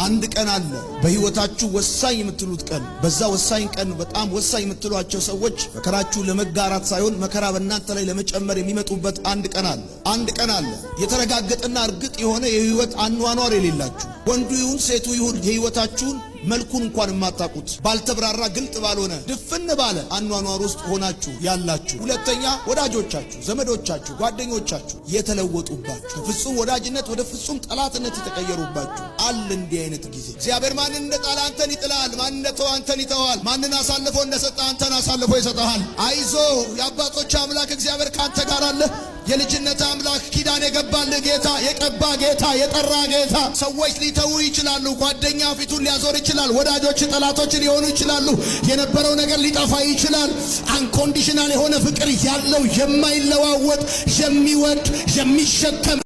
አንድ ቀን አለ በሕይወታችሁ ወሳኝ የምትሉት ቀን። በዛ ወሳኝ ቀን በጣም ወሳኝ የምትሏቸው ሰዎች መከራችሁ ለመጋራት ሳይሆን መከራ በእናንተ ላይ ለመጨመር የሚመጡበት አንድ ቀን አለ። አንድ ቀን አለ። የተረጋገጠና እርግጥ የሆነ የሕይወት አኗኗር የሌላችሁ፣ ወንዱ ይሁን ሴቱ ይሁን፣ የሕይወታችሁን መልኩን እንኳን የማታውቁት፣ ባልተብራራ፣ ግልጥ ባልሆነ፣ ድፍን ባለ አኗኗር ውስጥ ሆናችሁ ያላችሁ። ሁለተኛ ወዳጆቻችሁ፣ ዘመዶቻችሁ፣ ጓደኞቻችሁ የተለወጡባችሁ፣ ከፍጹም ወዳጅነት ወደ ፍጹም ጠላትነት የተቀየሩባችሁ አለ። እንዲህ አይነት ጊዜ እግዚአብሔር ማንን እንደጣለ አንተን ይጥላል። ማንን እንደተወ አንተን ይተዋል። ማንን አሳልፎ እንደሰጠ አንተን አሳልፎ ይሰጠሃል። አይዞ፣ የአባቶች አምላክ እግዚአብሔር ካንተ ጋር አለ። የልጅነት አምላክ፣ ኪዳን የገባልህ ጌታ፣ የቀባ ጌታ፣ የጠራ ጌታ። ሰዎች ሊተዉ ይችላሉ። ጓደኛ ፊቱን ሊያዞር ይችላል። ወዳጆች ጠላቶች ሊሆኑ ይችላሉ። የነበረው ነገር ሊጠፋ ይችላል። Unconditional የሆነ ፍቅር ያለው፣ የማይለዋወጥ፣ የሚወድ፣ የሚሸከም